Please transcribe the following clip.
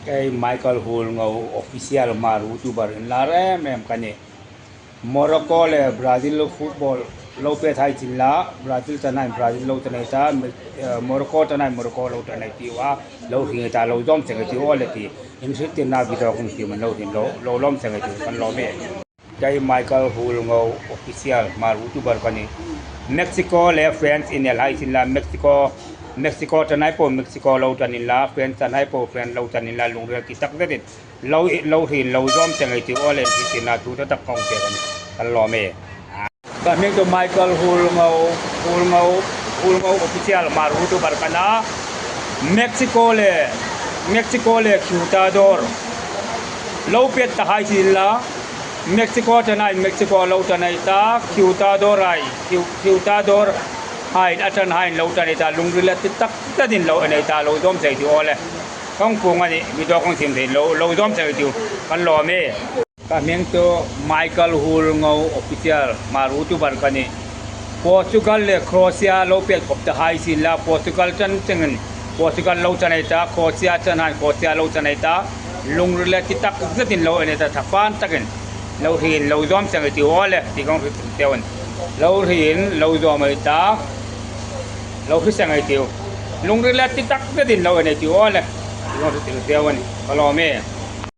Kei Michael Hulngo official mar youtuber in lar em em ka ni. Morocco leh Brazil football lo pe thai chin la Brazil tan hian Brazil lo ta nei ta Morocco tan hian Morocco lo ta nei tih a lo hring ta lo zawm che nge tih aw le tih in hriat tirna video kawng siam an lo hrim lo lo lawm che nge tih kan lawm e. Kei Michael Hulngo official mar youtuber ka ni. Mexico leh France inel hai chin la Mexico Mexico tan ai pawh Mexico lo tan in la France tan ai pawh France lo tan in la lungrel ti tak zetin Lo lo hrin lo zawm che ngei tih aw leh hri tina thu ta tak kawng che kan lawm e. Ka hming chu Michael Hulngo Hulngo Hulngo official mar youtuber ka na Mexico leh Mexico leh Ecuador lo pet ta hai chin la Mexico tanai Mexico lo tanai ta Ecuador ai Ecuador hain atan hain lo tanai ta lungril ti tak takin lo enei ta lo zawm thei tih aw le. Kawngkung a nih video kawng chim thei lo lo zawm thei chu kan lawm e. Ka hming chu Michael Hulngo official mar youtuber ka ni. Portugal leh Croatia lo pet khawp te hai sin la Portugal chan chengin Portugal lo chan ei ta Croatia chan han Croatia lo chan ei ta lungril leh ti tak zetin lo en ei ta thafan takin lo hrin lo zawm cheng ei ti aw le ti kawng hri teuh a ni. Lo hrin lo zawm ei ta. Lo hri seng ei tiu. Lungril le ti tak zetin lo en ei tiu aw le. Ti ngawt hri tiu a ni. Ka lawm e.